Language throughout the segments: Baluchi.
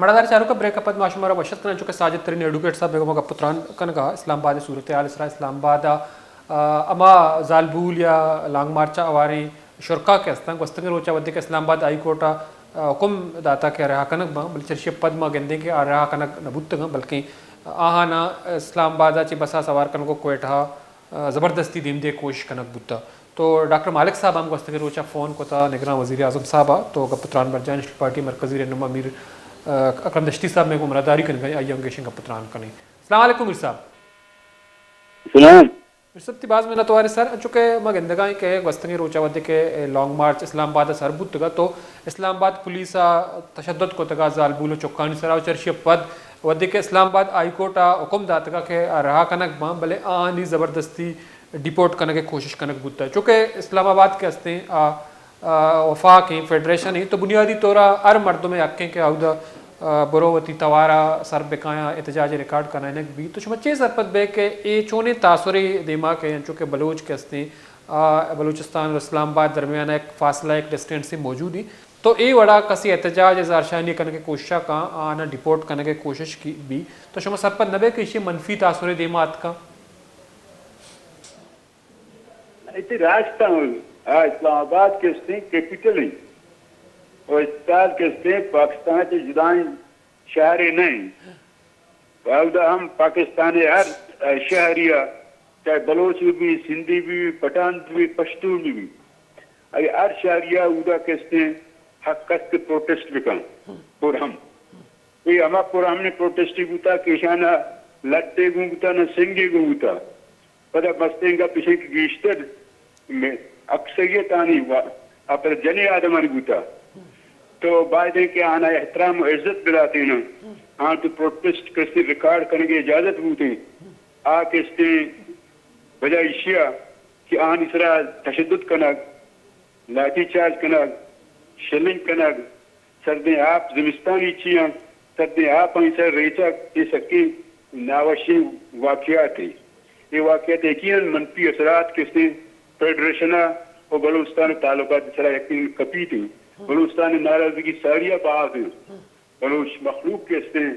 پڑدار چاروکاں، بریک ءَ پد ما شمارا وش اتک کناں، چونکہ ساجد ترین ایڈوکیٹ صاحب ءِ گوما گپ ءُ تران کنگ ءَ اسلام آباد ءِ صورتحال ءِ سرا، اسلام آباد ءَ، آ، ہما زالبول یا لانگ مارچ ءَ ہواریں شرکا کہ استاں، گوستگیں روچ ءَ وھدے کہ اسلام آباد ہائی کورٹ ءَ، آ، حکم داتا کہ رہا کنگ باں، بلے چرشی ءَ پد ما گندیں کہ آ رہا کنگ نہ بوتگاں، بلکیں آہاناں اسلام آباد ءَ چہ بس ءَ سوار کنگ ءُ کوئٹہ ءَ، آ، زبردستی دیم دے کوشش کنگ بوتہ۔ تو ڈاکٹر مالک صاحب ہم گوستگیں روچ ءَ فون کتہ نگراں وزیر اعظم صاحب ءَ، تو گپ ءُ تران برجاہ نیشنل پارٹی مرکزی رہنما میر، آ، اکرم دشتی صاحب مئے گوں ہمراہداری کنگ ءَ، آئی ءَ ہم گیشیں گپ ءُ تران کنیں۔ السلام علیکم میر صاحب۔ سلام۔ میر صاحب، تئی باز منت وار سر، انچو کہ ما گندگا ایں کہ گوستگیں روچ ءَ وھدے کہ لانگ مارچ اسلام آباد ءَ سر بوتگ ءَ، تو اسلام آباد پولیس ءَ تشدد کتگ ءَ زالبول ءُ چکانی سرا، ءُ چرشی ءَ پد وھدے کہ اسلام آباد ہائی کورٹ ءَ حکم داتگ ءَ کہ رہا کنگ باں، بلے آہانی زبردستی ڈیپورٹ کنگ ءِ کوشش کنگ بوتگ۔ چونکہ اسلام آباد کہ استیں، آ، آ، وفاق ایں، فیڈریشن ایں، تو بنیادی طور ءَ ہر مردم ءِ حق ایں کہ آودا، آ، برو وتی توار ءَ سر بکایاں، احتجاج ءِ ریکارڈ کنائینگ بی۔ تو شما چے سرپد بئے کہ اے چونیں تاثرے دیما کہ انچو کہ بلوچ کہ استیں، آ، بلوچستان ءُ اسلام آباد درمیان ءَ یک فاصلہ، یک ڈسٹینس موجود ایں، تو اے وڑا کسے احتجاج ءِ زہرشانی کنگ ءِ کوشش ءَ کاں، آہاں ڈیپورٹ کنگ ءِ کوشش کی بی، تو شما سرپد نہ بئے کہ ایشی منفی تاثرے دیما اتکاں؟ اے تئی راست ایں، آ اسلام آباد کہ استیں کیپٹل ایں، ءُ اسپتال کہ استیں پاکستان ءَ چہ جدائیں شہرے نہ ایں۔ ءُ اودا ہم پاکستان ءِ ہر شہری ءَ، چاہے بلوچ بہ بی، سندھی بہ بی، پٹھان بہ بی، پشتون بہ بی، اے ہر شہری ءَ اودا کہ استیں حق است کہ پروٹسٹ بکن، پرامن۔ اے ہما پرامن پروٹسٹے بوتا کہ ایشاں نہ لٹے گون بوتا، نہ سنگے گون بوتا۔ پدا مستریں گپ ایش ایں کہ گیشتر مئے اکثریت آنی وا-، آ پدا جنیں آدمانی بوتا۔ تو باید ایں کہ آناں احترام ءُ عزت بداتیناں۔ آں تو پروٹسٹ کہ استیں ریکارڈ کنگ ءِ اجازت بوتیں۔ آ کہ استیں بجائے ایشی ءَ کہ آنی سرا تشدد کنگ، لاٹھی چارج کنگ، شلنگ کنگ، سردیں آپ، زمستانی چیاں سردیں آپ آنی سر ریچگ، اے سکیں ناوشیں واقعاتے۔ اے واقعات یقیناً منفی اثرات کہ استیں فیڈریشن ءَ ءُ بلوچستان ءِ تعلقات ءِ سرا یقیناً کپیت ایں۔ بلوچستان ءِ ناراضگی ساری ءَ باز ایں۔ بلوچ مخلوق کہ استیں،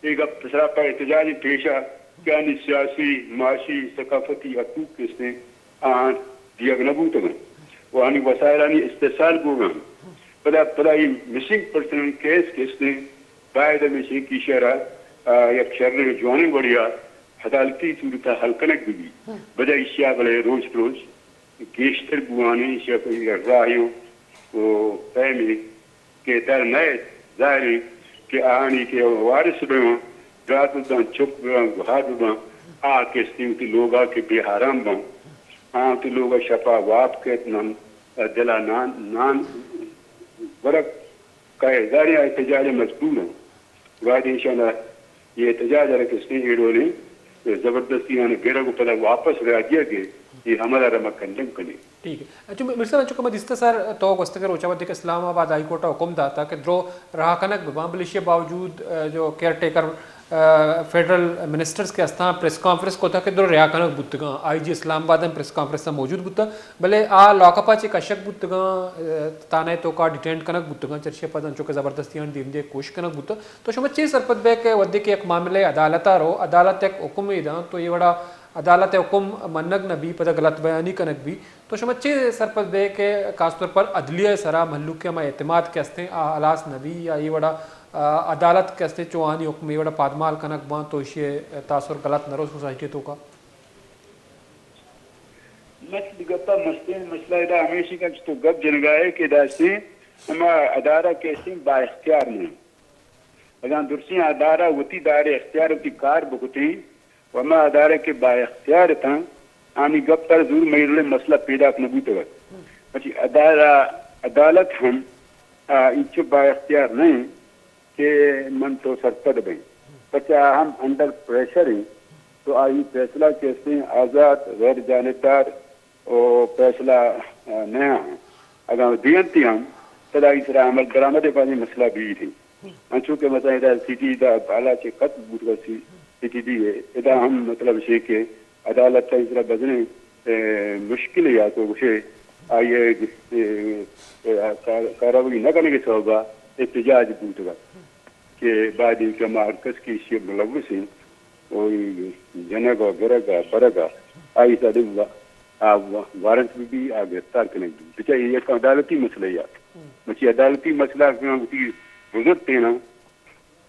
اے گپ ءِ سرا پہ احتجاج پیش ءَ کہ آنی سیاسی، معاشی، ثقافتی حقوق کہ استیں، آہاں دیگ نہ بوتگ انت ءُ آنی وسائلانی استحصال بوگ ءَ انت۔ پدا، پدا اے مسنگ پرسن کیس کہ استیں، باید ہمیش انت کہ ایشی ءَ را، آ، یک شریں جوانیں وڑے ءَ عدالتی صورت ءَ حل کنگ بہ بیت۔ بجائے ایشی ءَ بلے روچ پہ روچ گیشتر بوانیں، ایشی ءَ پہ راہے ءُ، ءُ پیمے کہ در نئیت، ظاہر انت کہ آہانی کہ وارث بہ باں، برات بہ باں، چک بہ باں، گہار بہ باں، آ کہ استیں وتی لوگ ءَ کہ بے آرام باں، آ وتی لوگ ءَ شپ ءَ واب کیت، نان، دل ءَ نان، نان ورگ کئے، ظاہر انت احتجاج ءَ مجبور انت۔ باید ایشاں اے احتجاج ءَ را کہ استیں اے ڈولیں زبردستی آناں گرگ ءُ پدا واپس راہ دیگ ءِ اے عمل ءَ را ما کنڈم کنیں۔ ٹھیک ہے۔ اچھا، میر صاحب، انچو کہ ما دیستہ سر، تو گوستگیں روچ ءَ وھدے کہ اسلام آباد ہائی کورٹ ءَ حکم داتا کہ درو رہا کنگ بہ باں، بلے ایشی ءِ باوجود، آ، جو کیئر ٹیکر، آ، فیڈرل منسٹرز کہ استاں، پریس کانفرنس کتا کہ درو رہا کنگ بوتگاں۔ آئی جی اسلام آباد ہم پریس کانفرنس ءَ موجود بوتا، بلے آ لاک اپ ءَ چہ کشگ بوتگاں، آ، تھانہ ءِ توکا ڈیٹینڈ کنگ بوتگاں، چرشی ءَ پد انچو کہ زبردستی آنی دیم دے کوشش کنگ بوتا۔ تو شما چے سرپد بئے کہ وھدے کہ یک معاملہ عدالت ءَ رو، عدالت یک حکمے داں، تو اے وڑا عدالت ءِ حکم منگ نہ بی، پدا غلط بیانی کنگ بی، تو شما چے سرپد بئے کہ خاص طور پر عدلیہ ءِ سرا مھلوک ءِ ہما اعتماد کہ استیں، آ ہلاس نہ بی، یا اے وڑا، آ، عدالت کہ استیں چو آنی حکم اے وڑا پادمال کنگ باں، تو ایشی ءِ تاثر غلط نہ رو سوسائٹی ءِ توکا؟ مسئلہ گپا مستریں مسئلہ ادا ہمیش انت کہ تو گپ جنگا ئے کہ ادا استیں ہما ادارہ کہ استیں با اختیار نہ انت۔ اگاں درستیں ادارہ وتی دائرہ اختیار وتی کار بکتیں، ءُ ہما ادارہ کہ با اختیار اتاں، آنی گپ ءَ را زور مئے اڑے مسئلہ پیداک نہ بوتگ ات۔ پچی ادارہ عدالت ہم، آ، اینچو با اختیار نہ انت کہ من تو سرپد بئیں۔ پرچا آ ہم انڈر پریشر انت، تو آئی فیصلہ کہ استیں آزات، غیر جانبدار ءُ فیصلہ، آ، نہ انت۔ اگاں دینتی ہم، پدا آئی سرا عمل درآمد ءِ بازیں مسئلہ بیت انت۔ انچو کہ مثلاً ادا سٹی ادا بالاچ ءَ ختم بوتگ سی-، سٹی ڈی ءَ، ادا ہم مطلب اش کہ عدالت ءَ اے سرا بزنیں، اے، مشکلے یا تو گوشے آئی ءَ، اے، اے، کار-، کارروائی نہ کنگ ءِ سبب ءَ احتجاج بوتگ ات۔ کہ باید انت کہ ہما ہر کس کہ ایشی ء ملوث انت، و جنگ ء گرگ ء برگ ء آئی سرا و-، آ و-، وارنٹ بہ بی، آ گرفتار کنگ بی۔ بچار اے یک عدالتی مسئلہ یے ات۔ مرچی عدالتی مسئلہ کہ وتی بزرگ تینا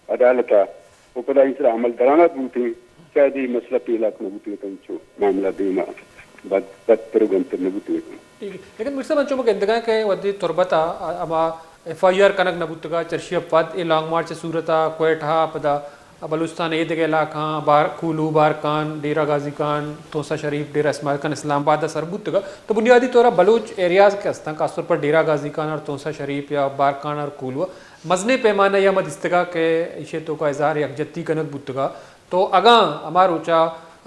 عدالت ء و پدا ایشی سرا عمل درآمد بوتیں، شاید اے مسئلہ پیلاک نہ بوتیں، انچو معاملہ دیما بد-، بدتر و گنتر نہ بوتیں۔ ٹھیک ہے۔ لیکن مرچی من چو گندگاں کہ وھدے تربت ء ہما ایف آئی آر کنگ نہ بوتگ ء چرشی ء پد اے لانگ مارچ ء صورت ء کوئٹہ ء پدا بلوچستان ء اے دگہ علاقہاں، بار-، کولو، بارکان، ڈیرہ غازی خان، تونسہ شریف، ڈیرہ اسماعیل خان، اسلام آباد ء سر بوتگ ء تو بنیادی طور ء بلوچ ایریاز کہ استاں، خاص طور پر ڈیرہ غازی خان اور تونسہ شریف یا بارکان اور کولو ء مزنیں پیمانہ ء ما دیستگ ء کہ ایشی ء توکا اظہار یکجہتی کنگ بوتگ ء تو اگاں ہما روچا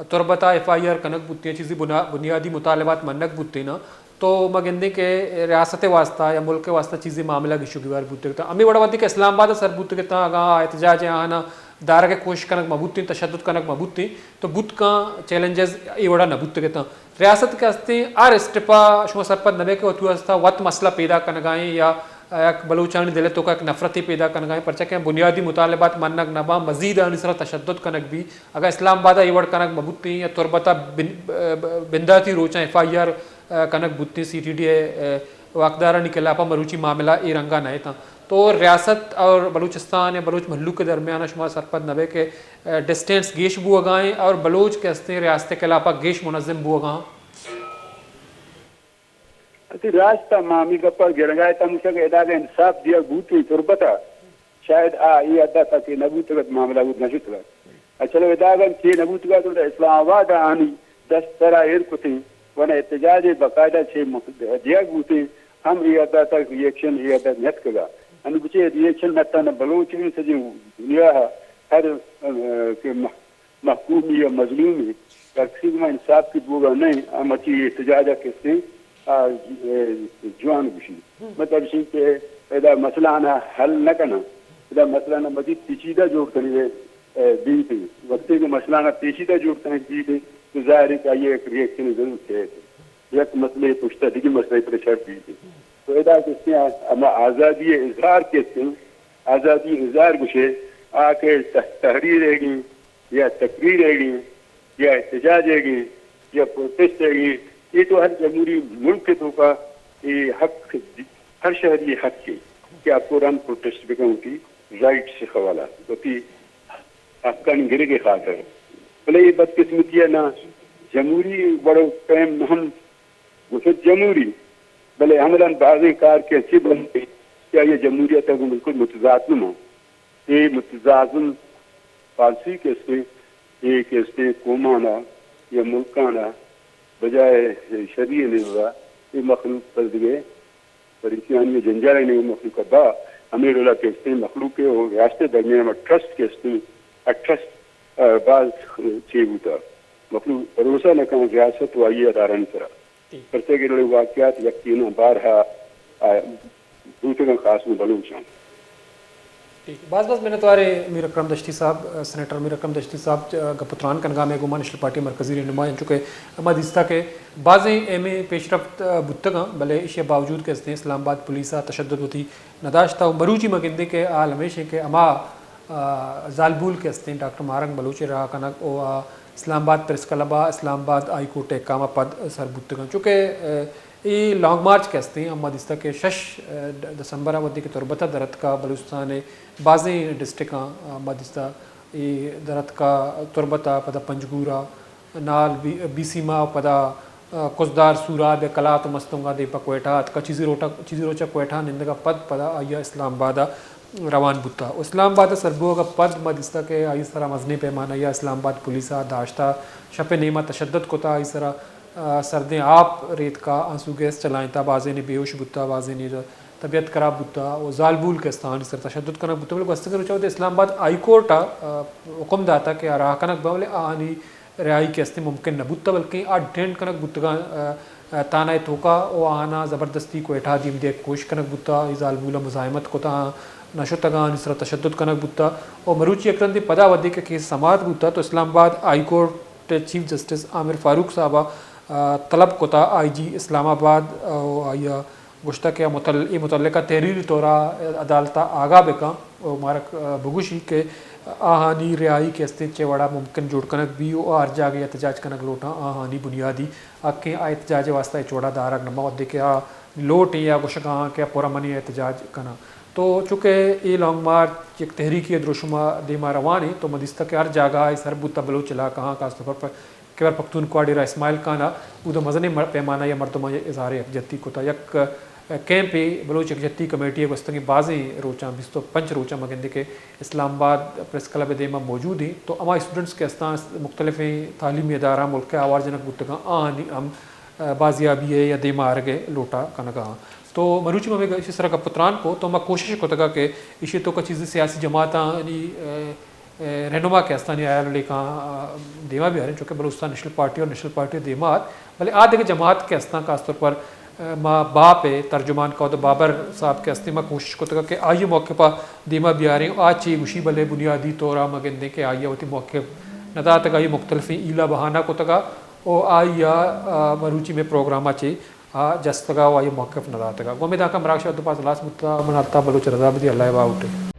تربت ء ایف آئی آر کنگ بوتیں، چیزی بنا-، بنیادی مطالبات منگ بوتیں نا، تو ما گندیں کہ ریاست ء واسطہ یا ملک ء واسطہ چیزی معاملہ گیش و گیوار بوتگ اتاں۔ ہمے وڑ ء وھدے کہ اسلام آباد ء سر بوتگ اتاں، اگاں آ احتجاج ء آہاں دارگ ء کوشش کنگ مہ بوتیں، تشدد کنگ مہ بوتیں، تو بوت کاں چیلنجز اے وڑ ء نہ بوتگ اتاں۔ ریاست کہ استیں ہر اسٹپ ء شما سرپد نہ بئے کہ وتی واسطہ وت مسئلہ پیدا کنگائیں یا یک بلوچانی دل ء توکا یک نفرتے پیدا کنگائیں، پرچا کہ بنیادی مطالبات منگ نہ باں، مزید آنی سرا تشدد کنگ بی۔ اگاں اسلام آباد ء اے وڑ کنگ مہ بوتیں یا تربت ء بن-، بنداتی روچاں ایف آئی آر کنگ بوتیں، سی ٹی ڈی ء واکدارانی خلاف ء مروچی معاملہ اے رنگ ء نہ اتاں، تو ریاست اور بلوچستان یا بلوچ مھلوک ء درمیان ء شما سرپد نہ بئے کہ ڈسٹینس گیش بوگا ایں اور بلوچ کہ استیں ریاست ء خلاف ء گیش منظم بوگا آں۔ اتی راست ء ما ہمے گپ ء گرگ ء اتاں، گوشاں کہ ادا اگاں انصاف دیگ بوتیں تربت ء، شاید آ اے حد ء تک نہ بوتگ ات، معاملہ بود نہ شتگ ات۔ ء چلو ادا اگاں چے نہ بوتگ ات، گڑا اسلام آباد ء آنی دست سرا ایر کتیں، ورنہ احتجاج ء باقاعدہ چے مخ-، دیگ بوتیں، ہم اے حد ء تک ری ایکشن اے حد ء نیتکگ ء۔ انو بچے ری ایکشن نہ تھنا بلوچ، سجیں دنیا ء ہر، ء، کہ مح-، محکومی یا مظلومی، ہر کسی گما انصاف کی بوگا نہیں، ہم اچھی احتجاج ء کسے آ، اے، جوان گوشی۔ مطلب شی کہ ادا مسئلہ آنا حل نہ کنا، ادا مسئلہ آنا مزید پیچیدہ جوڑ کنی، اے، بیت۔ وقتی کہ مسئلہ آنا پیچیدہ جوڑ کنی بیت، تو ظاہر ہے کہ آئی ایک ری ایکشن ضرور چاہیے۔ یک مسئلے پشتا دیگی مسئلے پر شرط بیت۔ تو ادا کسے ہما آزادی اظہار کسے، آزادی اظہار گوشے، آ کہ تح-، تحریر ہے گی، یا تقریر ئیگیں، یا احتجاج ئیگیں، یا پروٹیسٹ ئیگیں، اے تو ہر جمہوری ملک ء توکا اے حق، ہر شہری ء حق ہے کہ آ پوران پروٹیسٹ بکن، وتی رائٹس ء حوالہ، وتی حقانی گرگ ء خاطر۔ بلے اے بدقسمتی ء نا جمہوری وڑ ء پیم ہم گوشت جمہوری، بلے عملاً بازیں کار کہ چی بنت کہ آئی جمہوریت ء گوں بالکل متضاد نہ مان۔ اے متضادن پالیسی کہ استیں، اے کہ استیں قومانا یا ملکانا بجائے شری ء نیمگا اے مخلوق پر دگہ پریشانی ء جنجال ء نیمگا مخلوق ء با ہمے ڈولا کہ استیں مخلوق ء و ریاست ء درمیان ء ٹرسٹ کہ استیں، ا ٹرسٹ، ا، باز چے بوتا۔ مخلوق بھروسہ نہ کن ریاست و آئی ادارانی سرا۔ ٹھیک۔ پرچہ کہ ایوڑیں واقعات یکیناں بارہا، آ، بوتگاں، خاص گوں بلوچاں۔ ٹھیک۔ باز باز منتوار ایں میر اکرم دشتی صاحب، سینیٹر میر اکرم دشتی صاحب، گپ و تران کنگا مئے گوما، نیشنل پارٹی مرکزی رہنما، انچو کہ ما دیستا کہ بازیں اہمیں پیش رفت بوتگاں، بلے ایشی باوجود کہ استیں اسلام آباد پولیس ء تشدد وتی نداشتہ و مروچی ما گندیں کہ حال ہمیش ایں کہ ہما، آ، زالبول کہ استیں ڈاکٹر ماہرنگ بلوچ ء رہا کنگ و آ اسلام آباد پریس کلب ء اسلام آباد ہائی کورٹ ء احکام ء پد سر بوتگاں۔ چونکہ، ء، اے لانگ مارچ کہ استیں، ہما دیستگ کہ شش، ء، د-، دسمبر ء وھدے کہ تربت ء درتکا بلوچستان ء بازیں ڈسٹرکاں، ء، ہما دیستگ اے درتکا تربت ء پدا پنجگور ء نال بی-، بیسیما ء پدا، ء، کزدار، سوراب ء کلات و مستونگ ء دیم پہ کوئٹہ اتکا، چیزی روٹا-، چیزی روچ ء کوئٹہ ء نندگ ء پد پدا آئی ء اسلام آباد ء روان بوتہ۔ اسلام آباد ء سربوہگ ء پد ما دیستہ کہ آئی ء سرا مزنیں پیمانہ ء اسلام آباد پولیس ء داشتہ، شپ ء نیم ء تشدد کتہ، آئی ء سرا، ء، سردیں آپ ریتکہ، آنسو گیس چلائینتہ، بازینے بے ہوش بوتہ، بازینے طبیعت خراب بوتہ و زالبول کہ استہ آنی سرا تشدد کنگ بوتہ، بلے گوستگیں روچا وھدے اسلام آباد ہائی کورٹ ء، ء، حکم داتہ کہ آ رہا کنگ بہ، بلے آہانی رہائی کہ استیں ممکن نہ بوتہ، بلکیں آ ڈیٹین کنگ بوتگاں، ء، ء، تھانہ ء توکا و آہاناں زبردستی کوئٹہ ء دیم دیگ کوشش کنگ بوتہ، اے زالبول ء مزاحمت کتہ، آ نہ شتگاں، آنی سرا تشدد کنگ بوتہ و مروچی یک رندے پدا وھدے کہ کیس سماعت بوتہ تو اسلام آباد ہائی کورٹ ء چیف جسٹس عامر فاروق صاحب ء، ء، طلب کتہ آئی جی اسلام آباد ء و آئی ء گوشتگ کہ متعل-، اے متعلقہ تحریری طورا عدالتا آگاہ بکن و مارا بگوشی کہ آہانی رہائی کہ استیں چہ وڑا ممکن جوڑ کنگ بی و ہر جاگہ احتجاج کنگ لوٹاں، آہانی بنیادی حق ایں، آ احتجاج واسطہ ہچ وڑا دارگ نہ باں، وھدے کہ آ لوٹیں یا گوشگا آں کہ پرامنی احتجاج کناں۔ تو چونکہ اے لانگ مارچ یک تحریکی دروشما دیما روان ایں، تو من دیستگ کہ ہر جاگہ اے سر بوتا، بلوچ علاقہ آں، خاص طور پر خیبر پختونخوا ڈیرہ اسماعیل خان ء اود ء مزنیں مر-، پیمانہ ء مردماں اظہار یکجہتی کتگ۔ یک، ء، کیمپے بلوچ یکجہتی کمیٹی ء گوستگیں بازیں روچاں، بیست و پنچ روچاں مگندے کہ اسلام آباد پریس کلب ء دیما موجود ایں، تو ہما اسٹوڈنٹس کہ استاں مختلفیں تعلیمی ادارہ ملک ء آوار جنگ بوتگاں، آہانی ہم، ء، بازیابی ء یا دیما آرگ ء لوٹا کنگا آں۔ تو مروچی ما ہمے گ-، ایشی سرا گپ و تران کو، تو ما کوشش کتگا کہ ایشی توکا چیزیں سیاسی جماعتانی، ء، ء، رہنما کہ استانی آیاں لیکاں، ء، دیما بیاریں، چونکہ بلوچستان نیشنل پارٹی اور نیشنل پارٹی دیما آت، بلے آ دگہ جماعت کہ استاں، خاص طور پر، ء، ما باپ ء ترجمان کا بابر صاحب کہ استیں، ما کوشش کتگا کہ آئی موقف ء دیما بیاریں، آ چے گوشی، بلے بنیادی طور ء ما گندیں کہ آئی ء وتی موقف نہ داتگا، آئی مختلفیں ہیلہ بہانہ کتگا و آئی ء، ء، مروچی مئے پروگرام ء چے آ جستگا و آئی موقف نہ داتگا۔ گوں ہمے دانکا مراگش ء دو پاس ہلاس بوتا، من الطاف بلوچ رضا بدی، اللہ ء باہوٹ۔